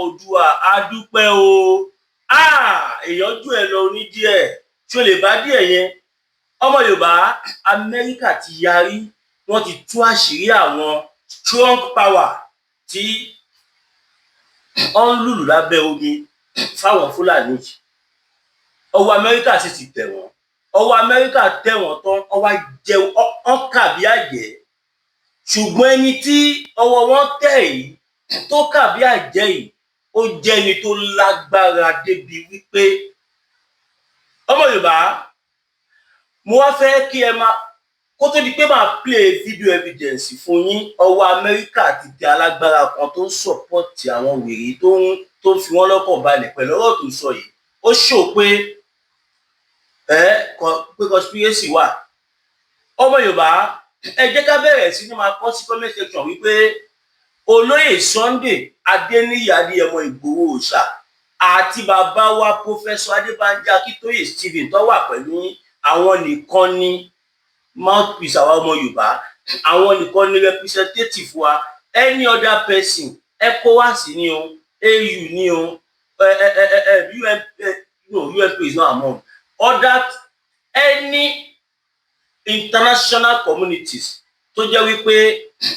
Oòduà, a dúpẹ́ o. Èèyàn jù ẹ lọ ní díẹ̀ tí o lè bá díẹ̀ yẹn. Ọmọ Yorùbá, Amẹ́ríkà ti yarí, wọ́n ti tú àṣírí àwọn strong power tí wọ́n ń lùlù lábẹ́ omi fáwọn Fúlàní yìí. Ọwọ́ Amẹ́ríkà sì ti tẹ̀ wọ́n. Ọwọ́ Amẹ́ríkà tẹ̀ wọ́n tán, ọwọ́ jẹ ọ́n kà bí àjẹ́. Ṣùgbọ́n ẹni tí ọwọ́ wọn tẹ̀ yìí tó kà bí àjẹ́ yìí, ó jẹ́ ẹni tó lágbára débi wípé, ọmọ Yorùbá, mo wá fẹ́ kí ẹ máa kó tó di pé máa play video evidence fún yín. Ọwọ́ Amẹ́ríkà ti tẹ alágbára kan tó ń support àwọn wèrè, tó ń fi wọ́n lọ́kàn balẹ̀ pẹ̀lú ọ̀rọ̀ tó sọ yìí. Ó ṣò pé ẹ pé conspiracy wà. Ọmọ Yorùbá, ẹ jẹ́ ká bẹ̀rẹ̀ sí ní máa kọ sí comment section wípé olóyè Sunday Adéníyì Adéyẹmọ Ìgbòho Òòṣà àti bàbá wa Professor Adébánjí Akíntóyè Stephen tó wà pẹ̀lú yín, àwọn nìkan ní mouthpiece àwa ọmọ Yorùbá, àwọn nìkan ní representative wa. Any other person, ECOWAS ni o, AU ni o, UN, no, UNP is not among other, any international communities tó jẹ́ wípé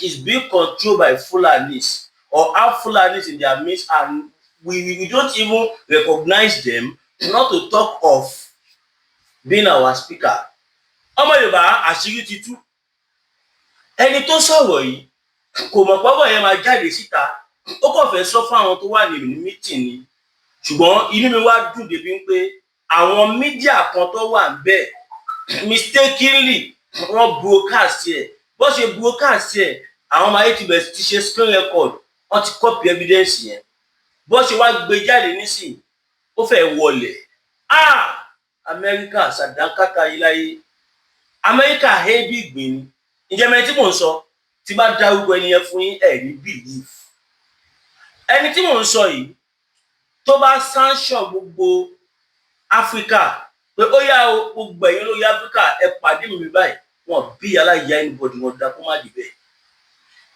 is being controlled by Fulanis or have Fulanis in their midst, and we don't even recognize them, not to talk of being our speaker. Ọmọ Yorùbá, àṣírí ti tú. Ẹni tó sọ̀rọ̀ yìí kò mọ̀ pọ́bọ̀ yẹn máa jáde síta. Ó kàn fẹ́ sọ fún àwọn tó wà ní meeting ni. Ṣùgbọ́n inú mi wá dùn débi pé àwọn media kan tó wà níbẹ̀, mistakenly, wọ́n broadcast ẹ̀. Bó ṣe broadcast ẹ̀, àwọn ọmọ ayé ti bẹ̀rẹ̀ ti ṣe screen record, wọ́n ti copy evidence yẹn. Bó ṣe wá gbé jáde nísìnyí, ó fẹ́ wọlẹ̀. Ah, Amẹ́ríkà, sàdánkátà yìí láyé. Amẹ́ríkà hẹ́ bí ìgbín ni. Ǹjẹ́ mẹ́rin tí mò ń sọ, tí bá dárúkọ ẹni yẹn fún yín, ẹ̀ ní believe. Ẹni tí mò ń sọ yìí, tó bá sanction gbogbo Áfíríkà pé ó yá o, gbogbo ẹ̀yin lórí Áfíríkà, ẹ pàdé mi báyìí, wọn bí aláya anybody wọn dá kó má dìbẹ̀.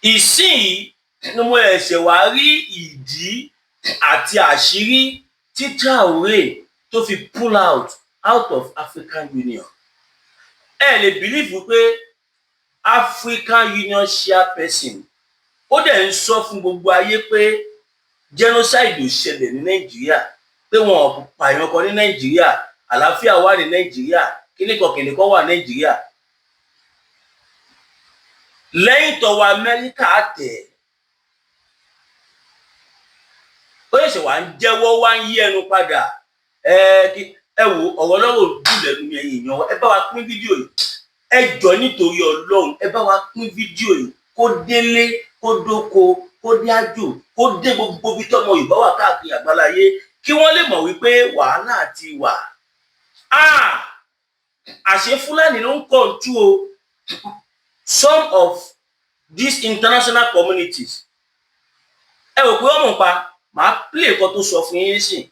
Ìsìn ni mo ẹ̀ṣẹ̀ wá rí ìdí àti àṣírí tí Traoré tó fi pull out of African Union. Ẹ lè believe pé African Union chairperson, ó dẹ̀ ń sọ fún gbogbo ayé pé genocide ò ṣẹlẹ̀ ní Nàìjíríà, pé wọn ò pààyàn kan ní Nàìjíríà, àlàáfíà wà ní Nàìjíríà, kíníkan kìnìkan wà Nàìjíríà. Lẹ́yìn tọ́wọ́ Amẹ́ríkà tẹ̀, ó ṣẹ̀ṣẹ̀ wá ń jẹ́wọ́, wá ń yí ẹnu padà. Ẹ wo ọ̀rọ̀ lọ́rọ̀ dùn lẹ́nu mi. Ẹ̀yin èèyàn, ẹ bá wa pín fídíò yìí. Ẹ jọ, nítorí Ọlọ́run, ẹ bá wa pín fídíò yìí kó délé, kó dóko, kó dé àjò, kó dé gbogbo ibi tọ́mọ Yorùbá wà káàkiri àgbáláyé, kí wọ́n lè mọ̀ wípé wàhálà ti wà. Àṣé Fúlàní ló ń control some of these international communities. Ẹ rò pé wọ́n mọ̀ pa. Màá play nǹkan tó sọ fún yín sìn.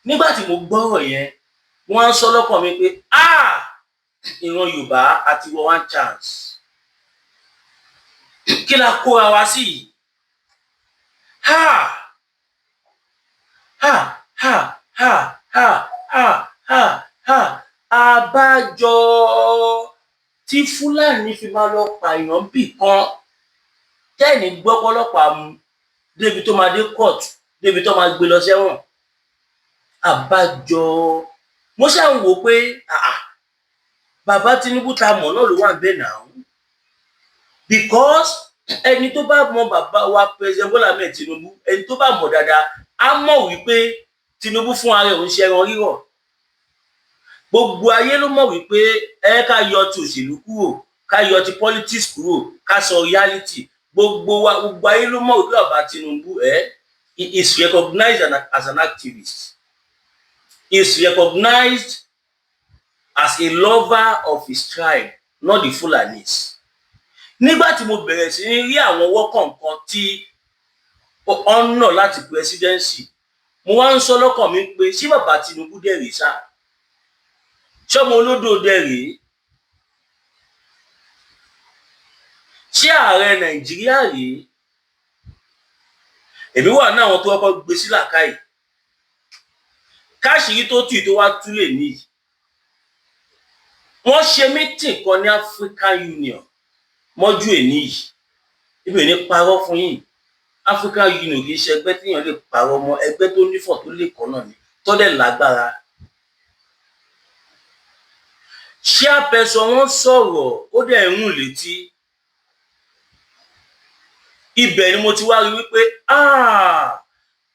Nígbà tí mo gbọ́rọ̀ yẹn, wọ́n á sọ lọ́kàn mi pé, ah, ìran Yorùbá àti wọ one chance. Kí la kóra wa sí yìí? Ha ha ha ha ha ha ha ha! Àbájọ tí Fúlàní fi máa lọ pààyàn bì kan, tẹ́ẹ̀ní gbọ́ pọ́lọ́pàá mú débi tó máa dé court, débi tó máa gbé lọ sẹ́wọ̀n. Àbájọ mo ṣáà ń wò pé bàbá Tinubu ta mọ̀ náà ló wà níbẹ̀ náà, because ẹni tó bá mọ bàbá wa President Bola Ahmed Tinubu, ẹni tó bá mọ̀ dáadáa á mọ̀ wípé Tinubu fún ara ẹ̀ ń ṣe ẹran rírọ̀. Gbogbo ayé ló mọ̀ wípé ẹ ká yọ ti òṣèlú kúrò, ká yọ ti politics kúrò, ká sọ reality. Gbogbo wa, gbogbo ayé ló mọ̀ wípé bàbá Tinubu, he is recognized as an activist. He is recognized as a lover of his tribe, not the Fulanis. Nígbà tí mo bẹ̀rẹ̀ sí ní rí àwọn ọwọ́ kọ̀ọ̀kan tí ọ̀nà láti presidency, mo wá ń sọ lọ́kàn mi pé, ṣé bàbá Tinubu dẹ̀ rèé sá? Ṣọmọ olódò dẹ̀ rèé? Ṣé ààrẹ Nàìjíríà rèé? Èmi wà ní àwọn tó kọ́kọ́ gbé sí làákàyè káṣírí tó tù tó wá tú lè níyì. Wọ́n ṣe meeting kan ní African Union mọ́jú èní yìí. Ibi ò ní parọ́ fún yín, African Union kì í ṣe ẹgbẹ́ téèyàn lè parọ́ mọ́. Ẹgbẹ́ tó nífọ̀ tó lè kọ́ náà ni tọ́lẹ̀ lágbára. Chairperson wọn sọ̀rọ̀, ó dẹ̀ ń rùn létí. Ibẹ̀ ni mo ti wá rí wípé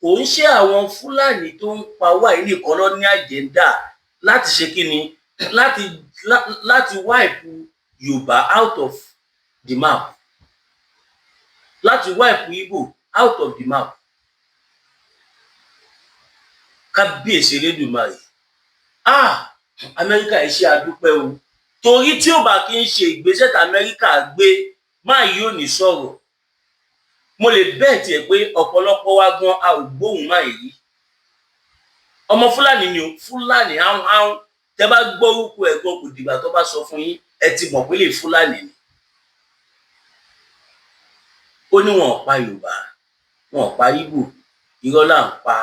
kò ń ṣe àwọn Fúlàní tó ń pa wá yìí nìkan ló ní agenda láti ṣe kíni, láti wipe Yorùbá out of the map, láti wipe Igbo out of the map. Kábíyèsí Elédùmarè! Amẹ́ríkà yìí, ṣe àdúpẹ́ o, torí tí ò bá kí ń ṣe ìgbésẹ̀ tí Amẹ́ríkà gbé máa yóò ní sọ̀rọ̀. Mo lè bẹ́ẹ̀ tiẹ̀ pé ọ̀pọ̀lọpọ̀ wa gan a ò gbóhùn máa yìí. Ọmọ Fúlàní ni o, Fúlàní áhùn. Tẹ bá gbọ́ orúkọ ẹ̀ gan, kò dìgbà tó bá sọ fún yín, ẹ ti mọ̀ pé lè Fúlàní ni. Ó ní wọn ò pa Yorùbá, wọn ò pa Ìgbò, irọ́ là ń pa.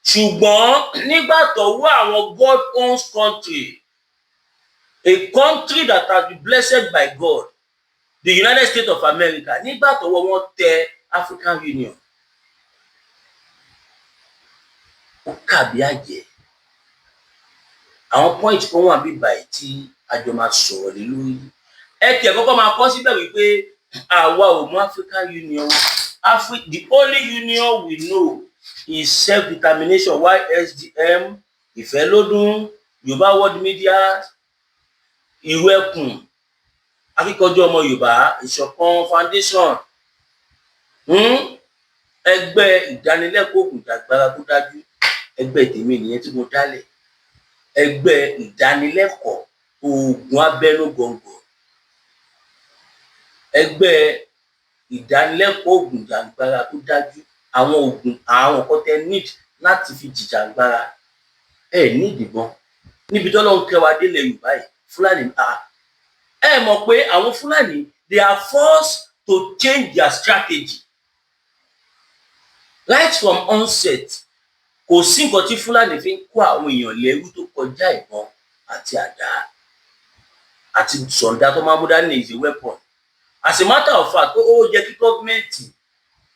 Ṣùgbọ́n nígbà tọ́wọ́ àwọn God owns country, a country that has been blessed by God, the United States of America, nígbà tọ́wọ́ wọn tẹ African Union, ó kàbí àjẹ́. Àwọn point kan wà bí báyìí tí a jọ máa sọ̀rọ̀ lé lórí. Ẹ tiẹ̀ kọ́kọ́ máa kọ́ síbẹ̀ wípé àwa ò mú African Union. The only union we know is self-determination, YSDM, Ìfẹ́lódún, Yorùbá World Media, Ìrù Ẹkùn, Akíkanjú Ọmọ Yorùbá, Ìṣọ̀kan Foundation, Ẹgbẹ́ ìdánilẹ́kọ̀ọ́ ògùn ìjàgbara tó dájú. Ẹgbẹ́ tèmi nìyẹn tí mo dálẹ̀, ẹgbẹ́ ìdánilẹ́kọ̀ọ́ oògùn abẹnugọ̀ngọ̀, ẹgbẹ́ ìdánilẹ́kọ̀ọ́ ògùn ìjàngbara tó dájú. Àwọn oògùn, àwọn nǹkan tẹ́ need láti fi jìjàngbara, ẹ ní ìdìbọn níbi tọ́lọ́run kẹwàá délẹ̀ Yorùbá yìí. Fúlàní, ẹ mọ̀ pé àwọn Fúlàní, they are forced to change their strategy right from onset. Kò sí nǹkan tí Fúlàní fi ń kó àwọn èèyàn lẹ́rú tó kọjá ìbọn àti àdá àti sọ̀ǹda tó máa ń mú dání is a weapon. As a matter of fact, ó yẹ kí gọ́ọ̀mẹ̀ntì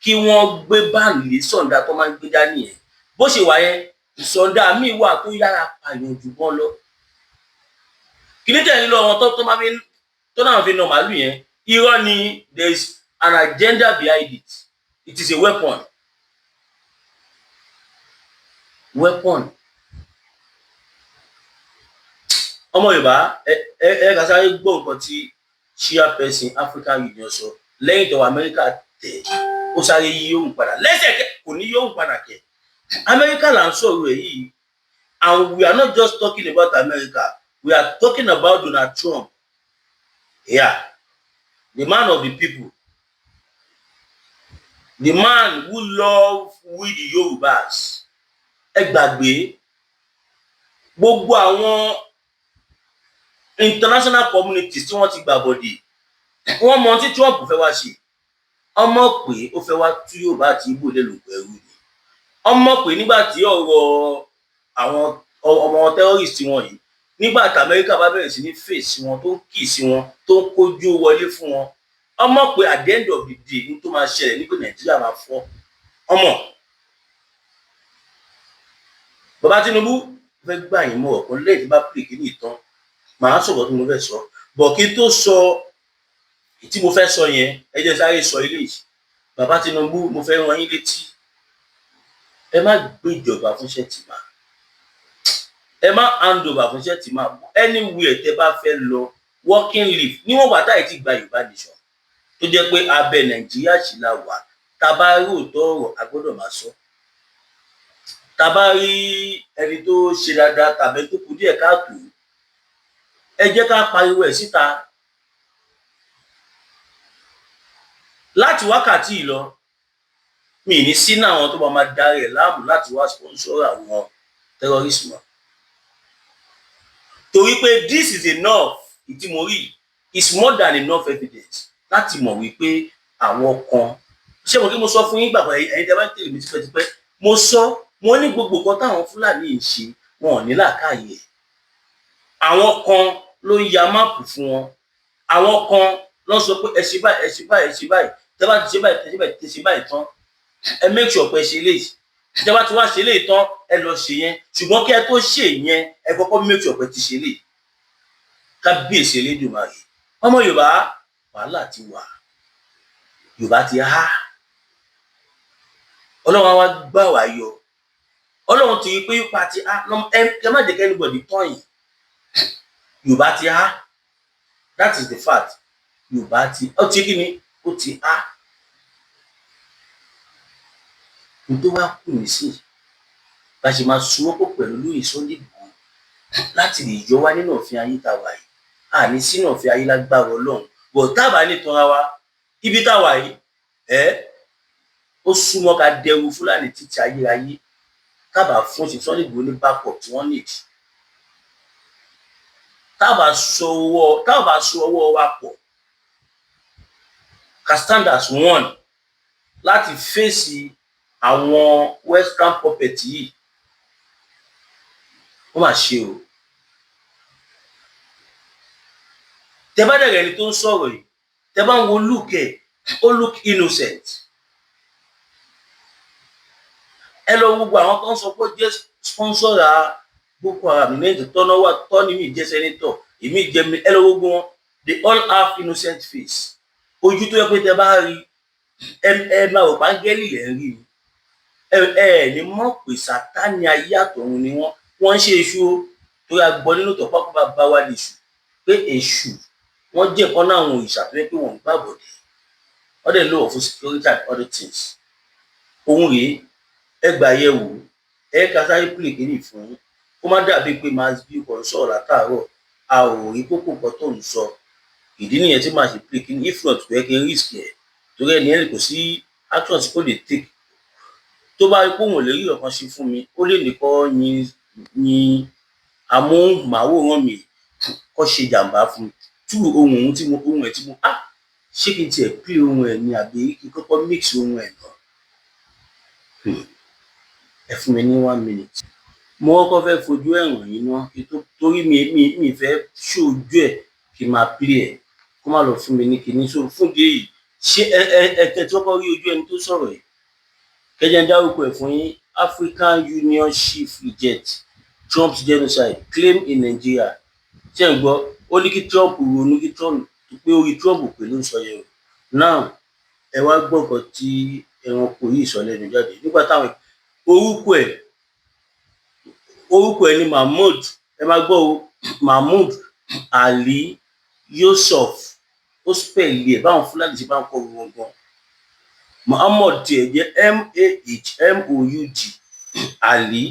kí wọ́n gbé ban lé sọ̀ǹda tó máa ń gbé dání yẹn. Bó ṣe wà yẹn, sọ̀ǹda míì wà tó yára pààyàn jù bọ́n lọ. Kí ní tẹ̀lé lọ wọn tó máa fi tó náà fi nà màálù yẹn? Irọ́ ni. There is an agenda behind it. It is a weapon. Ọmọ Yorùbá, ẹ ká sáré gbọ́ nǹkan tí chairperson African Union sọ lẹ́yìn tó Amẹ́ríkà tẹ̀. Ó sáré yí òun padà lẹ́sẹ̀kẹ́, kò ní yí òun padà kẹ̀. Amẹ́ríkà là ń sọ̀rọ̀ ẹ̀ yìí, and we are not just talking about America, we are talking about Donald Trump. Yeah, the man of the people, the man who love we the Yorubas. Ẹ gbàgbé gbogbo àwọn international communities tí wọ́n ti gbàbọ̀dè. Wọ́n mọ tí Trump fẹ́ wá ṣe. Ọmọ pé ó fẹ́ wá tú Yorùbá àti Ìgbò lẹ́lòpọ̀ ẹrú ni. Ọmọ pé nígbà tí ọ̀rọ̀ àwọn ọmọ terrorist wọn yìí, nígbà tí Amẹ́ríkà bá bẹ̀rẹ̀ sí ní fèsì wọn, tó ń kì sí wọn, tó ń kójú wọlé fún wọn, ọmọ pé at the end of the day, ní tó máa ṣẹlẹ̀ ní pé Nàìjíríà máa fọ́. Ọmọ bàbá Tinubu fẹ́ gbà yín mọ́ ọ̀kan lẹ́yìn tí bá pè kí ní ìtàn, màá sọ̀rọ̀ tí mo fẹ́ sọ bọ̀. Kí n tó sọ tí mo fẹ́ sọ yẹn, ẹ jẹ́ sáré sọ ilé yìí. Bàbá Tinubu, mo fẹ́ rán yín létí, ẹ má gbé ìjọba fún Shettima, ẹ má hand over fún Shettima. Anywhere tẹ́ bá fẹ́ lọ, working leave, níwọ̀n gbà táyì ti gba Yorùbá nation, tó jẹ́ pé abẹ́ Nàìjíríà sì la wà. Tá a bá rí òótọ́ ọ̀rọ̀, a gbọ́dọ̀ máa sọ. Tá a bá rí ẹni tó ṣe dáadáa tàbí tó kù díẹ̀ káàtó, ẹ jẹ́ ká pariwo ẹ̀ síta. Láti wákàtí yìí lọ, mi ní sínú àwọn tó máa darí ẹ̀ láàmú láti wá sponsor àwọn terrorist mọ́, torí pé this is enough. Ìtí mo rí is more than enough evidence láti mọ̀ wípé àwọn kan Ṣé mo kí mo sọ fún yín gbàgbọ́, ẹ̀yin tẹ́ bá ń tẹ̀lé mi tipẹ́tipẹ́, mo sọ, mo ní gbogbo nǹkan táwọn Fúlàní yìí ń ṣe, wọn ò ní làákàyè ẹ̀. Àwọn kan ló ń ya map fún wọn, àwọn kan ló ń sọ pé ẹ ṣe báyìí, ẹ ṣe báyìí, ẹ ṣe báyìí. Tẹ́ bá ti ṣe báyìí, tẹ́ ṣe báyìí, tẹ́ ṣe báyìí tán, ẹ make sure pé ẹ ṣe eléyìí. Tẹ́ bá ti wá ṣe eléyìí tán, ẹ lọ ṣe yẹn, ṣùgbọ́n kí ẹ tó ṣe yẹn, ẹ kọ́kọ́ make sure pé ti ṣe eléyìí. Kábíyèsí Elédùmarè! Ọmọ Yorùbá, wàhálà ti wà, Yorùbá ti há. Ọlọ́run á wá gbà wá yọ. Ọlọ́run ti rí pé ipa ti há. Ẹ má jẹ́ kí anybody tán yìí. Yorùbá ti há, that is the fact. Yorùbá ti, ó ti kí ni, ó ti há. Ní tó wá kù nísìn, bá ṣe máa sowọ́pọ̀ pẹ̀lú olóyè Sunday Igboho láti lè yọ wá nínú òfin ayé tá a wà yìí. Àní sínú òfin ayé lágbára Ọlọ́run bọ̀. Tá a bá ní tanra wa, ibi tá a wà yìí, ẹ ó súnmọ́ ká dẹrù Fúlàní títí ayérayé tá a bá fún ṣe Sunday Igboho ní backup tí wọ́n need. Tá a bá so ọwọ́ wa pọ̀, ká stand as one láti fèsì àwọn western puppet yìí, ó mà ṣe o. Tẹ bá dẹ̀rẹ̀, ẹni tó ń sọ̀rọ̀ yìí, tẹ bá ń wo look ẹ̀, ó look innocent. Ẹ lọ wo gbogbo àwọn tó ń sọ pé ó jẹ́ sponsor Boko Haram ní ètò tọ́nà wà tọ́ni mi jẹ́ senator, èmi jẹ́ mi. Ẹ lọ wo gbogbo wọn, they all have innocent face, ojú tó yẹ pé tẹ bá rí ẹ, ẹ máa rò páńgẹ́lì lẹ́ ń rí ni. Ẹ ẹ ní mọ̀ pé Sátánì ayé àtọ̀run ni wọ́n. Wọ́n ń ṣe èṣù o, torí a gbọ́ nínú tọ́pọ̀ bá bá wa lè ṣù pé èṣù wọ́n jẹ́ ẹ̀kọ́ náà, àwọn òrìṣà tó yẹ pé wọ́n ń gbàbọ̀dé, wọ́n dẹ̀ lò wọ́n fún security and other things. Òun rèé, ẹ gbà yẹ wò. Ẹ ká sáré play kínní fún yín, kó má dàbí pé Max B kò ń sọ̀rọ̀ látàárọ̀, a ò rí kókó nǹkan tó ń sọ. Ìdí nìyẹn tí màá ṣe play kínní. If not, kò yẹ kí n risk ẹ̀, torí ẹni ẹni kò sí action tí kò lè take. Tó bá rí pé òun ò lè rí ọ̀kan ṣe fún mi, ó lè ní kó yin yin amóhùnmáwòrán mi, kó ṣe jàǹbá fún mi tú ohun òun tí mo ohun ẹ̀ tí mo ah. Ṣé kí n tiẹ̀ play ohun ẹ̀ ni, àbí kí n kọ́kọ́ mix ohun ẹ̀ náà? Ẹ fún mi ní one minute. Mo kọ́kọ́ fẹ́ fojú ẹ̀ hàn yín ná kí tó, torí mi fẹ́ ṣojú ẹ̀ kí n máa play ẹ̀, kó má lọ fún mi ní kinní. So fún ìdí èyí, ṣé ẹ tẹ́ tí kọ́kọ́ rí ojú ẹni tó sọ̀rọ̀ yìí? Kẹjẹ ń dárúkọ ẹ̀ fún yín. African Union chief reject Trump's genocide claim in Nigeria. Ṣé ń gbọ́? Ó ní kí Trump ronú, kí Trump pé orí Trump pé ló ń sọ yẹn o. Now, ẹ wá gbọ́ nǹkan tí ẹranko yìí sọ lẹ́nu jáde nígbà táwọn orúkọ ẹ̀ ní Mahmood. Ẹ máa gbọ́ o, Mahmood Ali Yusuf. Ó spell ẹ̀ báwọn Fúlàní ṣe bá ń kọ́ gbọ̀ngàn. Muhammad tiẹ̀ jẹ́ Mahmoud, Ali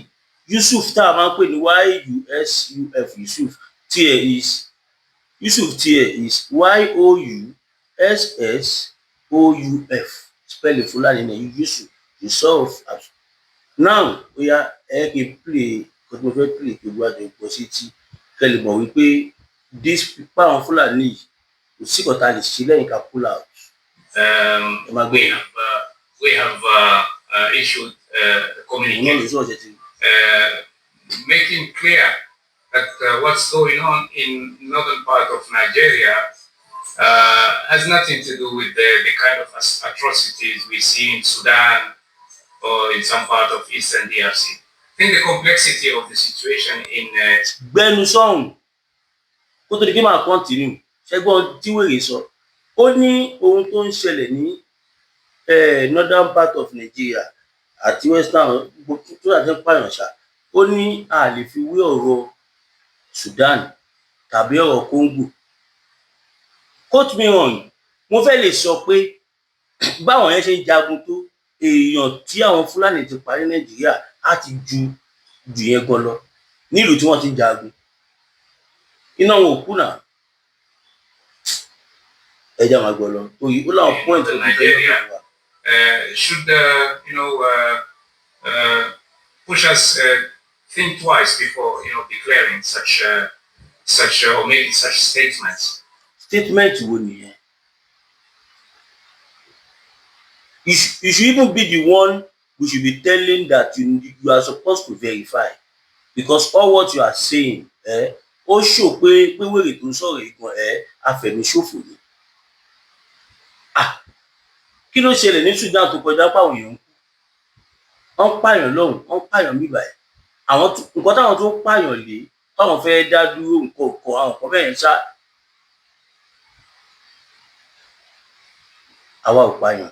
Yusuf tá a máa ń pè ní Yusuf. Yusuf tiẹ̀ is Yusuf tiẹ̀ is Youssouf. Spell Fúlàní ní Yusuf, Yusuf. Now, ó yá, ẹ kí n play nǹkan tí mo fẹ́ play, kí gbogbo àjọ gbọ́ sí tí kẹ́ lè mọ̀ wípé this páwọn Fúlàní yìí, kò sí nǹkan tá a lè ṣe lẹ́yìn ká pull out. Ẹ máa gbọ́. We have issued a Òun náà ló communique sọ̀rọ̀ ṣe ti making clear that what's going on in northern part of Nigeria has nothing to do with the kind of atrocities we see in Sudan or in some part of Eastern DRC. I think the complexity of the situation in Gbẹnu sọ̀hún kó tó di kí máa continue. Ṣẹ́gbọ́n tí wèrè sọ, ó ní ohun tó ń ṣẹlẹ̀ ní northern part of Nigeria àti western gbogbo tó àti ń pààyàn ṣá, ó ní a lè fi wé ọ̀rọ̀ Sudan tàbí ọ̀rọ̀ Congo. Quote me wrong, mo fẹ́ lè sọ pé báwọn yẹn ṣe ń jagun tó, èèyàn tí àwọn Fúlàní ti pa ní Nàìjíríà á ti ju jù yẹn gan lọ nílùú tí wọ́n ti ń jagun. Iná wọn ò kú náà. Ẹ jẹ́ àwọn àgbọ̀ lọ torí ó láwọn point tó ti fẹ́ lọ́dọ̀ wa. Should push us think twice before declaring such or making such statements. Statement wo nìyẹn? You should even be the one we should be telling that you are supposed to verify, because all what you are saying, ó show pé wèrè tó ń sọ̀rọ̀ yìí gan afẹ̀míṣòfò ni. Ah, kí ló ṣẹlẹ̀ ní Sudan tó kọjá páwọn èèyàn ń kú? Wọ́n ń pààyàn lọ́hùn, wọ́n ń pààyàn bíbà ẹ̀. Àwọn nǹkan táwọn tó ń pààyàn lé, táwọn fẹ́ dá dúró, nǹkan kan, àwọn nǹkan bẹ́ẹ̀ ń ṣá. Àwa ò pààyàn,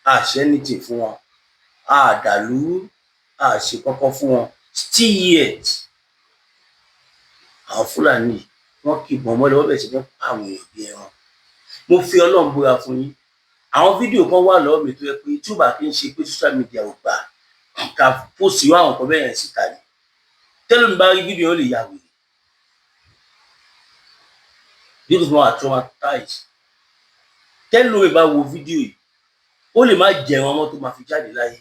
a ṣe anything fún wọn, a dàlúrú, a ṣe kankan fún wọn. Still yet, àwọn Fúlàní wọ́n kìbọn mọ́lẹ̀, wọ́n bẹ̀rẹ̀ sí ní pa àwọn èèyàn bí ẹran. Mo fi Ọlọ́run búra fún yín, àwọn fídíò kan wà lọ́wọ́ mi tó yẹ pé tí ó bá kí ń ṣe pé social media ò gbà ká post àwọn nǹkan bẹ́ẹ̀ yẹn síta ni, tẹ́lómi bá rí fídíò, ó lè ya wèrè. Fídíò tó wà traumatized, tẹ́lómi bá wo fídíò yìí, ó lè má jẹun ọmọ tó máa fi jáde láyé.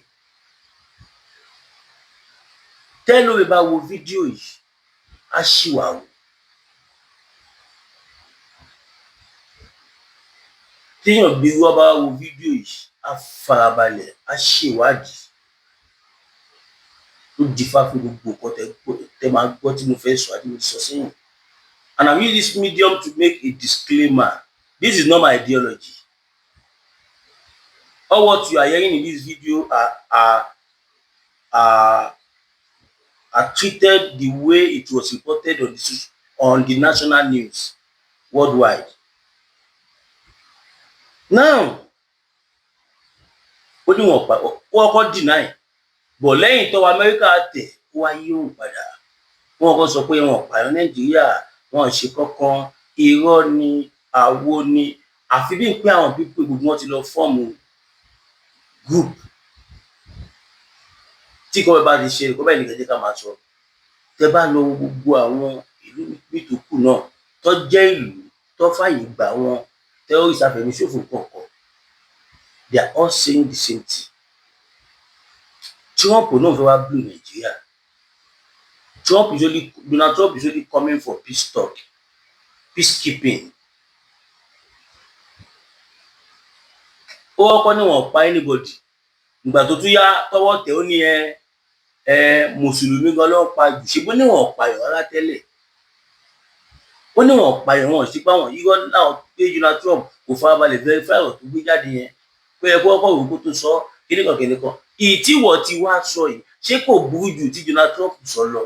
Tẹ́lómi bá wo fídíò yìí, á ṣìwàhù. Téèyàn bí wọ́n bá wo fídíò yìí, á farabalẹ̀, á ṣèwádìí. Ó dífá fún gbogbo nǹkan tẹ máa gbọ́ tí mo fẹ́ sọ àti mo ti sọ sẹ́yìn. And I'm using this medium to make a disclaimer: this is not my ideology. All what you are hearing in this video are treated the way it was reported on the national news worldwide. Now, ó ní wọn pa, ó kọ́kọ́ deny, but lẹ́yìn tọ́wọ́ Amẹ́ríkà tẹ̀, ó wá yí òun padà. Wọ́n kọ́ sọ pé wọn pààyàn Nàìjíríà, wọn ò ṣe kankan, irọ́ ni, àwo ni. Àfi bíi pé àwọn people gbogbo wọn ti lọ form group tí kò bá ti ṣe kó bẹ́ẹ̀ ní kẹ́jẹ́ ká máa sọ. Tẹ bá lọ wo gbogbo àwọn ìlú tó kù náà tó jẹ́ ìlú tó fàyè gbà wọn terrorist, afẹ̀míṣòfò kọ̀ọ̀kan, they are all saying the same thing. Trump náà fẹ́ wá blow Nàìjíríà. Trump is only Donald Trump is only coming for peace talk, peacekeeping. Ó kọ́kọ́ ní wọn pa anybody. Ìgbà tó tún yá, tọwọ́ tẹ̀, ó ní ẹ mùsùlùmí gan ló ń pa jù. Ṣe bó ní wọn pààyàn rárá tẹ́lẹ̀? Ó ní wọn pààyàn, wọn sí páwọn irọ́ náà, pé Donald Trump kò farabalẹ̀ verify ọ̀rọ̀ tó gbé jáde yẹn, pé ẹ kọ́kọ́ wò kó tó sọ kíníkan kíníkan. Ìtíwọ̀ ti wá sọ yìí, ṣé kò burú jù tí Donald Trump sọ lọ?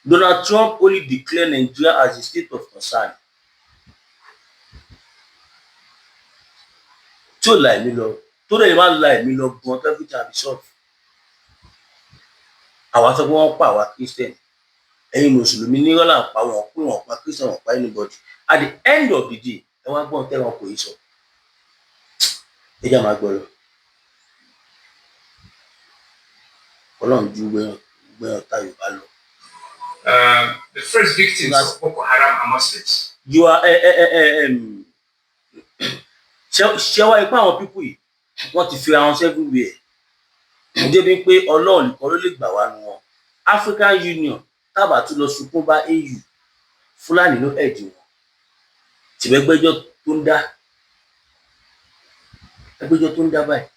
Donald Trump only declared Nigeria as a state of concern. Tí ò la ẹ̀mí lọ, tó dẹ̀ máa la ẹ̀mí lọ gan, everything be solved. Àwa sọ pé wọ́n pa àwa Christian, ẹ̀yin mùsùlùmí ní rọ́là pa wọn, pé wọ́n pa Christian, wọ́n pa anybody. At the end of the day, ẹ wá gbọ́n tẹ́wọ̀n kò yí sọ. Ẹ jẹ́ máa gbọ́ lọ. Ọlọ́run ju gbẹ́yàn tá Yorùbá lọ. The first victims of Boko Haram are Muslims. You are ṣé wá ipá àwọn people yìí, wọ́n ti fi àwọn everywhere débi pé Ọlọ́run nìkan ló lè gbà wá nu wọn. African Union tábà tún lọ sunkún bá AU, Fúlàní ló ẹ̀dì wọn tìbẹ́gbẹ́jọ́ tó ń dá ẹgbẹ́jọ́ tó ń dá báyìí.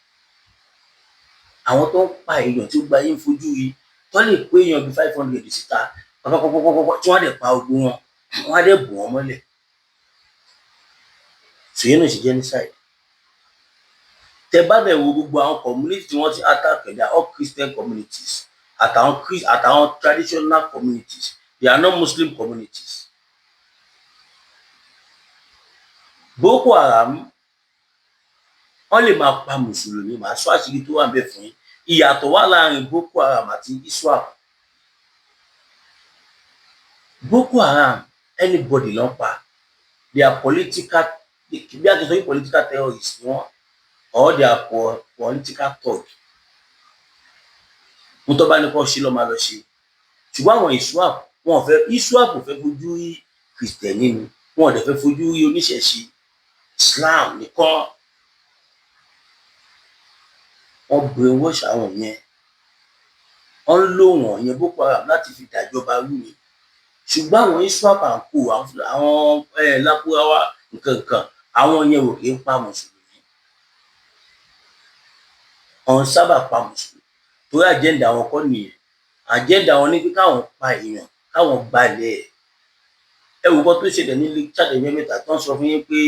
Àwọn tó ń pa èèyàn tí ó gba yín fojú rí, tó lè pé èèyàn bíi 500 síta pàpàpàpàpàpà, tí wọ́n á dẹ̀ pa ogun wọn, wọ́n á dẹ̀ bò wọ́n mọ́lẹ̀. Ṣèyí náà ṣe genocide. Tẹ bá dẹ̀ wo gbogbo àwọn community tí wọ́n ti attack, they are all Christian communities àtàwọn traditional communities. They are not Muslim communities. Boko Haram, wọ́n lè máa pa mùsùlùmí. Màá sọ àṣírí tó wà níbẹ̀ fún yín. Ìyàtọ̀ wà láàrin Boko Haram àti ISWAP. Boko Haram, anybody ló ń pa. They are political, bí a ti sọ pé political terrorists ni wọ́n, or they are political thug. Mo tó bá ní kó ṣe lọ́ máa lọ ṣe. Ṣùgbọ́n àwọn ISWAP, wọn ò fẹ́, ISWAP ò fẹ́ fojú rí kìrìsìtẹ́nì ni, wọn ò dẹ̀ fẹ́ fojú rí oníṣẹ̀ṣe. Islam nìkan wọ́n brainwash àwọn yẹn, wọ́n ń lò wọ́n yẹn, Boko Haram, láti fi dàjọba rú ni. Ṣùgbọ́n àwọn ISWAP and co, àwọn Lakurawa nǹkan kan, àwọn yẹn ò kì í pa mùsùlùmí. Ọ̀n sábà pa mùsùlùmí torí agenda wọn kọ́ nìyẹn. Agenda wọn ní pé káwọn pa èèyàn, káwọn gbalẹ̀ ẹ̀. Ẹ wò kọ́ tó ṣẹlẹ̀ ní Chad ẹgbẹ́ mẹ́ta tó ń sọ fún yín pé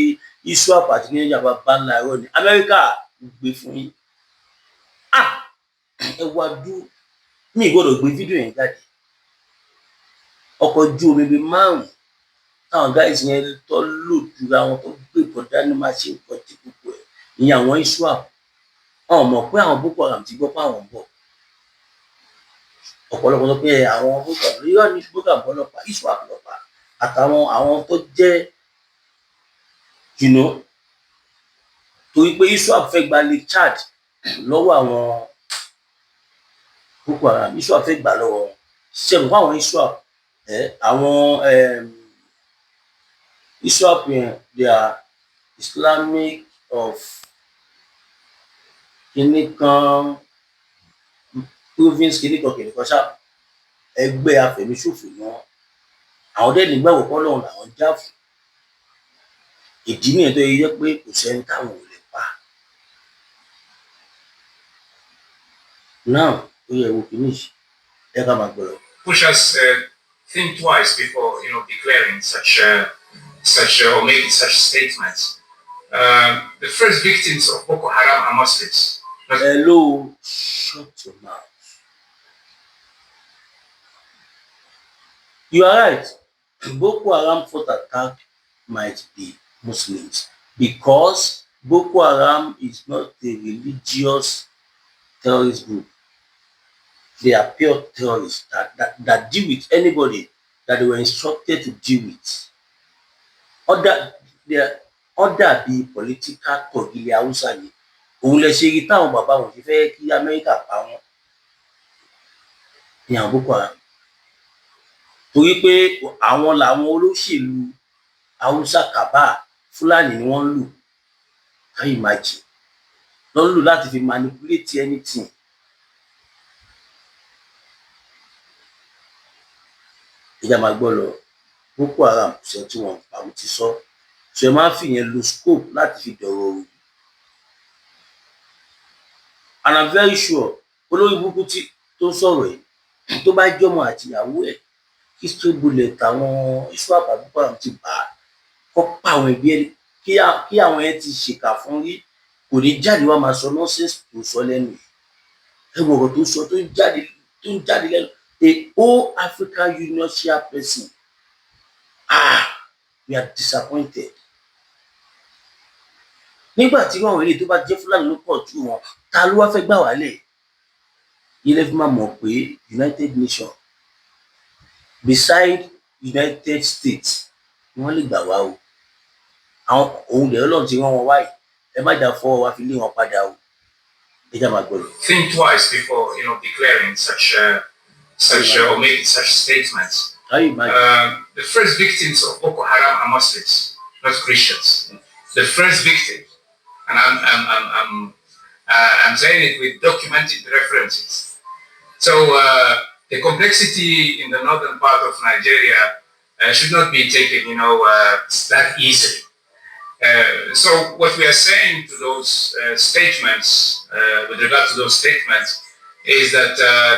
ISWAP àti Niger, bá ńlá ẹ̀rọ ní Amẹ́ríkà gbé fún yín. Ah, ẹ wá dú mi gbọ́dọ̀ gbé fídíò yẹn jáde. Ọkọ̀ ojú omi bíi márùn-ún táwọn guys yẹn tó lò jura wọn, tó gbé ìbọn dání, máa ṣe nǹkan tí gbogbo ẹ̀ ìyẹn àwọn ISWAP. Wọn ò mọ̀ pé àwọn Boko Haram ti gbọ́ pé àwọn ń bọ̀. Ọ̀pọ̀lọpọ̀ sọ pé àwọn Boko Haram irọ́ ní Boko Haram ọlọ́pàá, ISWAP lọ́pàá àtàwọn àwọn tó jẹ́ torí pé ISWAP fẹ́ gba Lake Chad lọ́wọ́ àwọn Boko Haram. ISWAP fẹ́ gbà lọ́wọ́ wọn. Ṣe mọ̀ fún àwọn ISWAP ẹ, àwọn ISWAP yẹn, they are Islamic of kinní kan province, kinní kan kinní kan ṣá. Ẹgbẹ́ afẹ̀míṣòfò ni wọ́n. Àwọn dẹ́ nígbàgbọ́ pé Ọlọ́run làwọn ń jà fún. Ìdí nìyẹn tó yẹ pé kò sẹ́ni táwọn ò lè pa. Now, ó yẹ wo kinní yìí, ẹ ká máa gbọ́ lọ. Push us think twice before declaring such or making such statements. The first victims of Boko Haram are Muslims. Not Hello, shut your mouth. You are right. Boko Haram fourth attack might be Muslims because Boko Haram is not a religious terrorist group. They are pure terrorists that deal with anybody that they were instructed to deal with. Other, they are, wọ́n dàbí political thug ilẹ̀ Haúsá ni. Òun lẹ ṣe rí táwọn bàbá wọn ṣe fẹ́ kí Amẹ́ríkà pa wọ́n ní àwọn Boko Haram. Torí pé àwọn làwọn olóṣèlú Haúsá kàbá Fúlàní ni wọ́n ń lò. Can you imagine? Lọ́ ń lò láti fi manipulate anything. Ẹ jẹ́ á máa gbọ́ lọ. Boko Haram, kò sẹ́ni tí wọn ò pa, mo ti sọ. So ẹ má fìyẹn lo scope láti fi dọ̀rọ̀ rú. And I'm very sure olórí burúkú tí tó ń sọ̀rọ̀ yìí, tó bá jọ́mọ àtìyàwó ẹ̀ kí stray bullet àwọn ISWAP àbí Boko Haram ti bà á, kó pa àwọn ẹbí ẹ, kí àwọn yẹn ti ṣèkà fún rí, kò ní jáde wá máa sọ nonsense tó sọ lẹ́nu yìí. Ẹ wo ọ̀rọ̀ tó sọ, tó ń jáde lẹ́nu a whole African Union chairperson. Ah, we are disappointed. Nígbà tí àwọn eléyìí tó bá jẹ́ Fúlàní ló pọ̀ jù wọn, ta ló wá fẹ́ gbà wálẹ̀? Yìí lẹ fi máa mọ̀ pé United Nations beside United States ni wọ́n lè gbà wá o. Àwọn òun dẹ̀ Ọlọ́run ti rán wọn wáyìí. Ẹ má jà fọwọ́ wa fi lé wọn padà o. Ẹ já máa gbọ́ lọ. Think twice before declaring such or making such statements. Can you imagine? The first victims of Boko Haram are Muslims, not Christians. The first victims, and I'm saying it with documented references. So the complexity in the northern part of Nigeria should not be taken that easily. So what we are saying to those statements, with regard to those statements, is that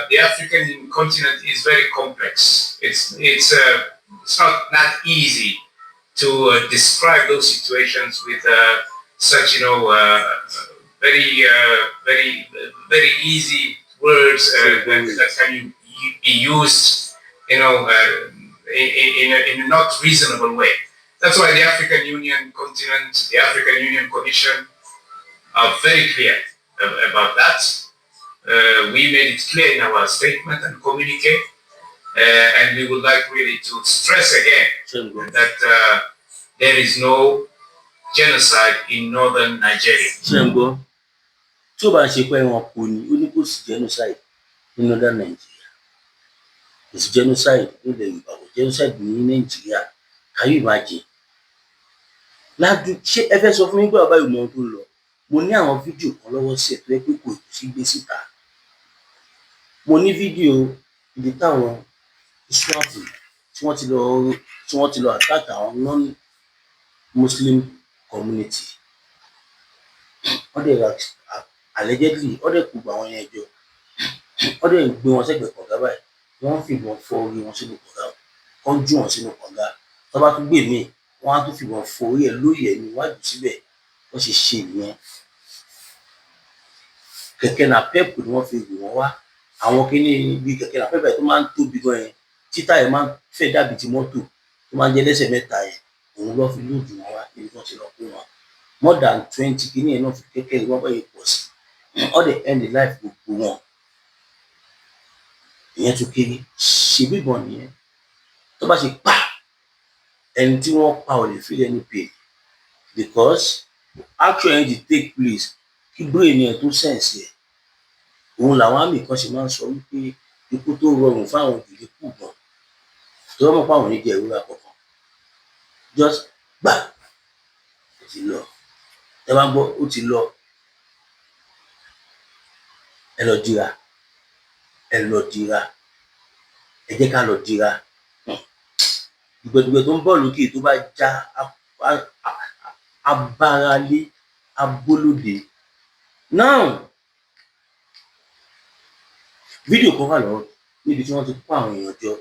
the African continent is very complex. It's not that easy to describe those situations with such very very very easy words that can be used in a not reasonable way. That's why the African Union continent, the African Union Commission are very clear about that. We made it clear in our statement and communique, and we would like really to stress again Ṣé ń gbọ́? That there is no genocide in northern Nigeria. Ṣé ń gbọ́? Tí ó bá ń ṣe pé ẹranko ni, ó ní kò sí genocide ní northern Nigeria, kò sí genocide nílẹ̀ Yorùbá, kò sí genocide ní Nàìjíríà. Can you imagine? Ládùú, ṣé ẹ fẹ́ sọ fún mi pé bàbá yìí mọ ohun tó ń lọ? Mo ní àwọn fídíò kan lọ́wọ́ sí ẹ̀ tó yẹ pé kò sí gbé síta. Mo ní fídíò ibi táwọn ISWAP tí wọ́n ti lọ attack àwọn non-Muslim community. Wọ́n dẹ̀ Allegedly, wọ́n dẹ̀ kó gbogbo àwọn yẹn jọ, wọ́n dẹ̀ gbé wọn sẹ́gbẹ̀ẹ́ kànga báyìí, wọ́n ń fìbọn fọ́ orí wọn sínú kànga, wọ́n jù wọ́n sínú kànga. Tó bá tún gbé míì, wọ́n á tún fìbọn fọ́ orí ẹ̀ lórí ẹ̀ ní wájú síbẹ̀. Wọ́n ṣe ṣe nìyẹn. Kẹ̀kẹ́ napep ni wọ́n fi rù wọ́n wá. Àwọn kíní bíi kẹ̀kẹ́ napep tó máa ń tóbi gan yẹn, títà yẹn máa ń fẹ́ dàbí ti mọ́tò, tó máa ń jẹ́ lẹ́sẹ̀ mẹ́ta yẹn, òun ló fi load wọn wá níbi tí wọ́n ti lọ kó wọn. More than 20 kíní yẹn náà fi kẹ́kẹ́ wọ́n bá yẹ pọ̀ sí. All dey end the life gbogbo wọn. Ìyẹn tún kéré. Ṣebí ìbọn nìyẹn? Tó bá ṣe pa ẹni tí wọ́n pa, ò lè feel any pain because action yẹn ti take place kí brain yẹn tó sense ẹ̀. Òun làwọn army kan ṣe máa ń sọ wípé ikú tó rọrùn fáwọn jù lè kú gan tí wọ́n mọ̀ pé àwọn ò ní jẹ ìrora kankan. Just gbà, ó ti lọ. Ẹ bá ń gbọ́, ó ti lọ. Ẹ lọ dira, ẹ lọ dira, ẹ jẹ́ ká lọ dira. Dùgbẹ̀dùgbẹ̀ tó ń bọ̀ lókè, tó bá já abáralé abólóde. Now, fídíò kan wà lọ́wọ́ níbi tí wọ́n ti kó àwọn èèyàn jọ.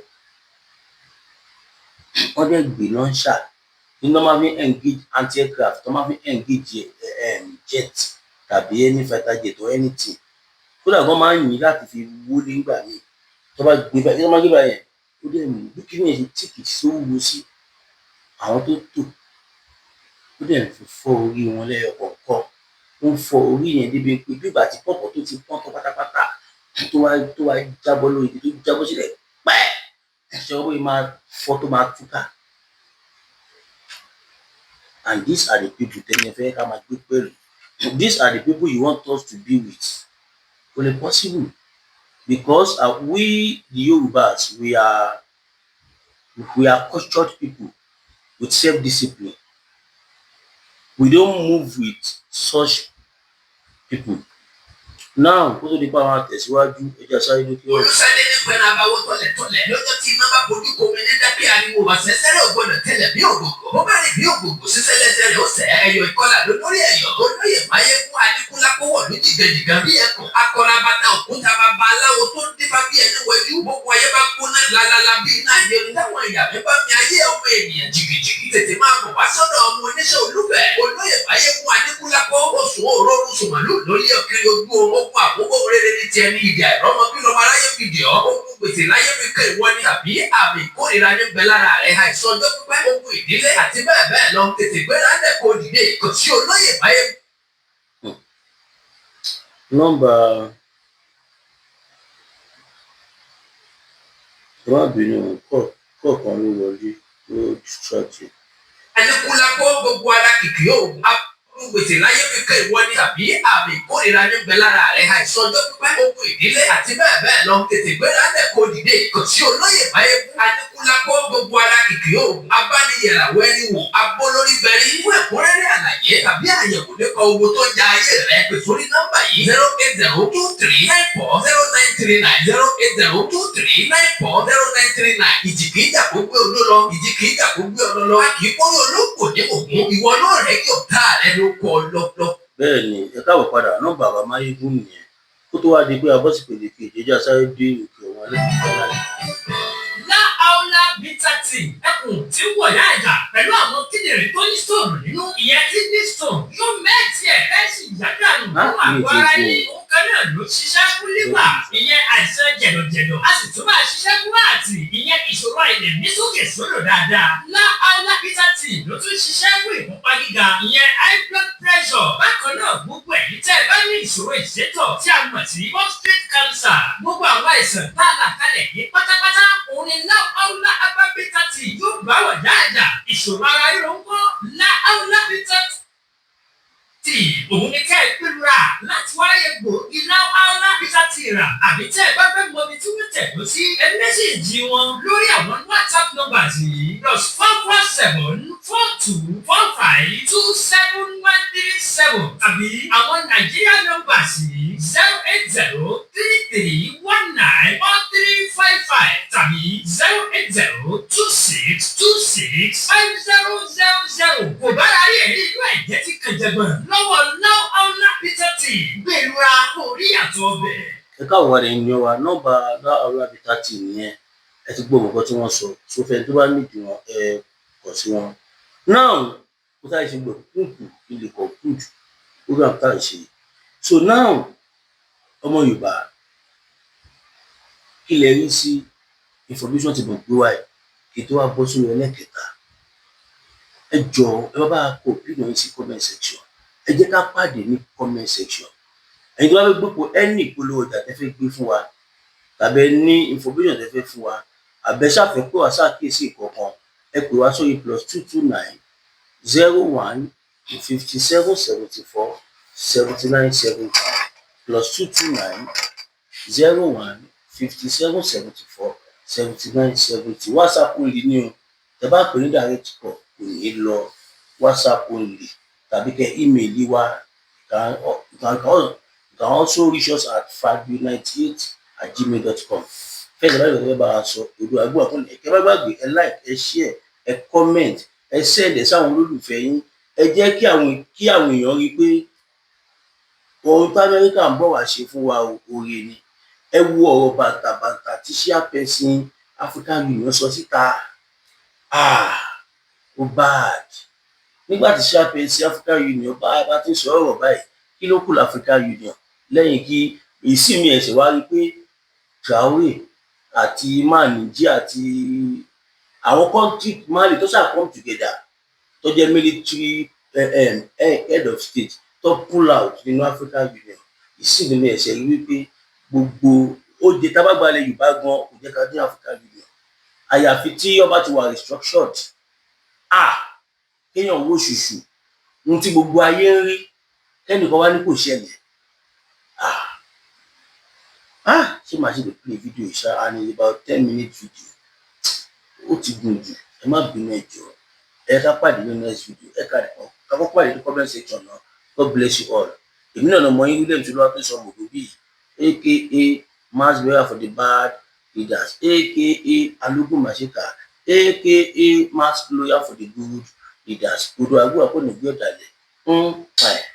Wọ́n dẹ̀ gbé launcher ní wọ́n máa fi engage anti-aircraft, tó máa fi engage jet tàbí any fighter jet or anything. Kódà wọ́n máa ń yìn láti fi wọlé nígbà míì. Tó bá gbé báyìí, tó bá gbé báyìí, ó dẹ̀ mú bí kíní yẹn ṣe tíìkì sí, ó wúwo sí àwọn tó tò, ó dẹ̀ fi fọ́ orí wọn lẹ́yọ kọ̀ọ̀kan. Ó ń fọ́ orí yẹn débi pé bí ìgbà tí pọ̀pọ̀ tó ti pọ́n tán pátápátá, tó wá jábọ́ lórí igi, tó jábọ́ sílẹ̀ pẹ́, ṣe ọwọ́ yìí máa fọ́, tó máa túká. And these are the people tẹ́ni ẹ fẹ́ ká máa gbé pẹ̀lú. These are the people you want us to be with. Kò lè possible because we the Yorubas, we are cultured people with self-discipline. We don't move with such people. Now, kó tó di pé àwọn àtẹ̀síwájú, ẹ jẹ́ sáré dókè ọ̀rọ̀. Olùsẹ́lẹ̀ ní pẹ̀lú àbáwọ̀ tọ̀lẹ̀tọ̀lẹ̀ lọ́jọ́ tí iná bá bojú komi ní dákẹ́ ariwo àṣẹṣẹ́rẹ́ ò gbọ́dọ̀ tẹ̀lẹ̀ bí ògògò, bó bá rìn bí ògògò ṣiṣẹ́ lẹ́sẹ̀ rẹ̀ ó sẹ́. Ẹ̀yọ̀ ìkọlà lórí ẹ̀yọ̀ olóyè Máyégún Aníkúlápó wọ̀ ló jìgàjìgà bí ẹkùn akọra bàtà òkúta, bàbá aláwo tó ń dífá bí ẹni wẹjú. Gbogbo ayé bá gbóná lalala bí iná ayélu, táwọn ìyá mi bá mi ayé ọmọ ènìyàn jìgìjìgì, tètè máa bọ̀ wá sọ́dọ̀ ọmọ oníṣẹ́ olúfẹ̀, olóyè Máyégún Aníkúlápó. Oṣù òróró sùmàlú lórí ọ̀kiri ojú oorun, ogun àkókò rere ní tiẹ̀ ní ìdí àìrọ́mọ bí lọ́mọ aráyé fi dì ọ́, ogun gbèsè láyé fi kẹ́ ìwọ ní tàbí àmì ìkórìíra ní bẹ lára rẹ̀, àìsàn ọjọ́ pípẹ́, ogun ìdílé àti bẹ́ẹ̀ bẹ́ẹ̀ lọ. Tètè gbéra lẹ̀ kó dìde kò sí olóyè Máyé. Nọ́mbà, ẹ má bínú, kọ̀ọ̀kan ló wọlé, ló distract. Aníkúlápó, gbogbo ara kìkì oògùn aburú, gbèsè láyé fi kẹ́ ìwọ ní tàbí àmì ìkórìíra ní bẹ lára rẹ̀, àìsàn ọjọ́ pípẹ́, ogun ìdílé àti bẹ́ẹ̀ bẹ́ẹ̀ lọ. Tètè gbéra lẹ̀ kó dìde kò sí olóyè Máyégún Aníkúlápó, gbogbo ara kìkì oògùn, abániyẹ̀ràwọ̀ ẹni wò abólórí bẹ̀rí. Fún ẹ̀kúnrẹ́rẹ́ àlàyé tàbí àyẹ̀wò nípa owó tó ń ja ayé rẹ̀, pè sórí nọ́mbà yìí: 08023940939, 08023940939. Ìjì kìí jà kó gbé oló lọ, ìjì kìí jà kó gbé ọlọ lọ. A kì í kórè olóńgbò ní ògún. Ìwọ náà rẹ̀ yóò tá rẹ ló kọ lọ́lọ́. Bẹ́ẹ̀ ni, ẹ káàbọ̀ padà. Nọ́mbà bàbá Máyégún nìyẹn. Kó tó wá di pé a bọ́ sí ìpele kejì, ẹ jẹ́ a sáré dé òkè ọ̀hún alẹ́ lálẹ́. Láàólá Bitter Tea, ẹkùn tí ń wọ̀ yá ẹ̀dá pẹ̀lú àwọn kíndìnrín tó ní stone nínú, ìyẹn kidney stone, yóò mẹ́ẹ̀tì ẹ̀ fẹ́ sì yádànù nínú àgọ́ ara yín. Òun kan náà ló ṣiṣẹ́ fún liver, ìyẹn àìsàn jẹ̀dọ̀jẹ̀dọ̀. A sì tún máa ṣiṣẹ́ fún ààtì, ìyẹn ìṣòro àìlèmí sókè sódò dáadáa. Láàólá Bitter Tea ló tún ṣiṣẹ́ fún ìfúnpá gíga, ìyẹn high blood pressure. Bákan náà, gbogbo ẹ̀yin tẹ́ ẹ bá ní ìṣòro ìsétọ̀ tí a mọ̀ sí prostate cancer, gbogbo àwọn àìsàn tá a là kalẹ̀ yìí pátápátá, òun ni Láàólá Herbal Bitter Tea yóò bá wà dáadáa. Ìṣòro ara ríro ń kọ́? Láàólá Bitter Tea òun ni kẹ́ ẹ gbẹlura láti wáyé gbòógì Láàólá Bitter Tea rà, àbí tẹ́ ẹ bá fẹ́ mọ ibi tí wọ́n tẹ̀dó sí, ẹ message wọn lórí àwọn WhatsApp numbers yìí: +447424527137, tàbí àwọn Nàìjíríà numbers yìí: 08033194355 tàbí 08026265000. Kò bára rí ẹ̀rí inú ẹ̀jẹ̀ tí kànjẹ̀gbọ̀n lọ́wọ́ Láàólá Bitter Tea. Tea. Gbẹ̀lura kò rí àtọ̀ ọbẹ̀. Ẹ káàbọ̀ wá ní wa. Nọ́mbà Láàárọ̀ Bitter Tea nìyẹn. Ẹ ti gbọ́ nǹkan tí wọ́n sọ sófẹ́. Tó bá nídìí wọn, ẹ kọ̀ sí wọn. Now, mo sáré ṣe gbọ̀ kúùkù kí n lè conclude program tá à ń ṣe. So now, ọmọ Yorùbá, kí lẹ rí sí information tí mo gbé wáyé kí tó wá bọ́ sórí ẹlẹ́kẹta? Ẹ jọ̀ọ́, ẹ bá kọ opinion yín sí comment section. Ẹ jẹ́ ká pàdé ní comment section. Ẹ̀yin tó bá fẹ́ gbé ẹni ìpolówó ọjà tẹ́ fẹ́ gbé fún wa, tàbí ẹ ní information tẹ́ fẹ́ fún wa, àbẹ ṣàfẹ́ pé wá ṣàkíyèsí ìkọ̀kan, ẹ pè wá sórí +229 01 57 74 79 70, +229 01 57 74 79 70. WhatsApp only ní o. Tẹ́ bá pè ní direct call, kò ní lọ. WhatsApp only, tàbí kẹ́ email wa. You can also reach us at fabio98@gmail.com. Fẹ́ẹ̀ bá yọ̀ bá wa sọ odò àgbò àkọlẹ̀. Ẹ bá gbàgbé, ẹ like, ẹ share, ẹ comment, ẹ send ẹ sáwọn olólùfẹ́ yín. Ẹ jẹ́ kí àwọn èèyàn rí i pé ohun tí Amẹ́ríkà ń bọ̀ wá ṣe fún wa, oore ni. Ẹ wo ọ̀rọ̀ bàǹtàbàǹtà tí chairperson African Union sọ síta. Ah, ó bad. Nígbà tí chairperson African Union bá ti sọ ọ̀rọ̀ báyìí, kí ló kù l'African Union lẹ́yìn kí ìsinmi ẹ̀sẹ̀ wá rí pé Traore àti Niger àti àwọn country Mali tó ṣáà come together, tó jẹ́ military head of state tó pull out nínú African Union? Ìsinmi ẹ̀sẹ̀ rí wípé gbogbo ó jẹ tábàgbálẹ̀ Yorùbá gan kò jẹ́ ká ní African Union, àyàfi tí ọba ti wà restructured. Ah, kéèyàn wó ṣùṣù ohun tí gbogbo ayé ń rí, kẹ́nìkan wá ní kò ṣẹlẹ̀. Ah ah, ṣé màá ṣe lè play video ṣá? And it's about 10 minute video, ó ti gùn jù. Ẹ má bínú, ẹ jọ̀ọ́. Ẹ ká pàdé ní next video. Ẹ ká kọ́ pàdé ní comment section náà. God bless you all. Èmi náà lọmọ yín, William Tolúwa tó sọ mọ̀gbọ́bí, aka mass burial for the bad leaders, aka Alugun Mashika, aka mass lawyer for the good leaders. Odò àgbò àpò nìgbẹ́ ọ̀dàlẹ̀ ń pa ẹ̀.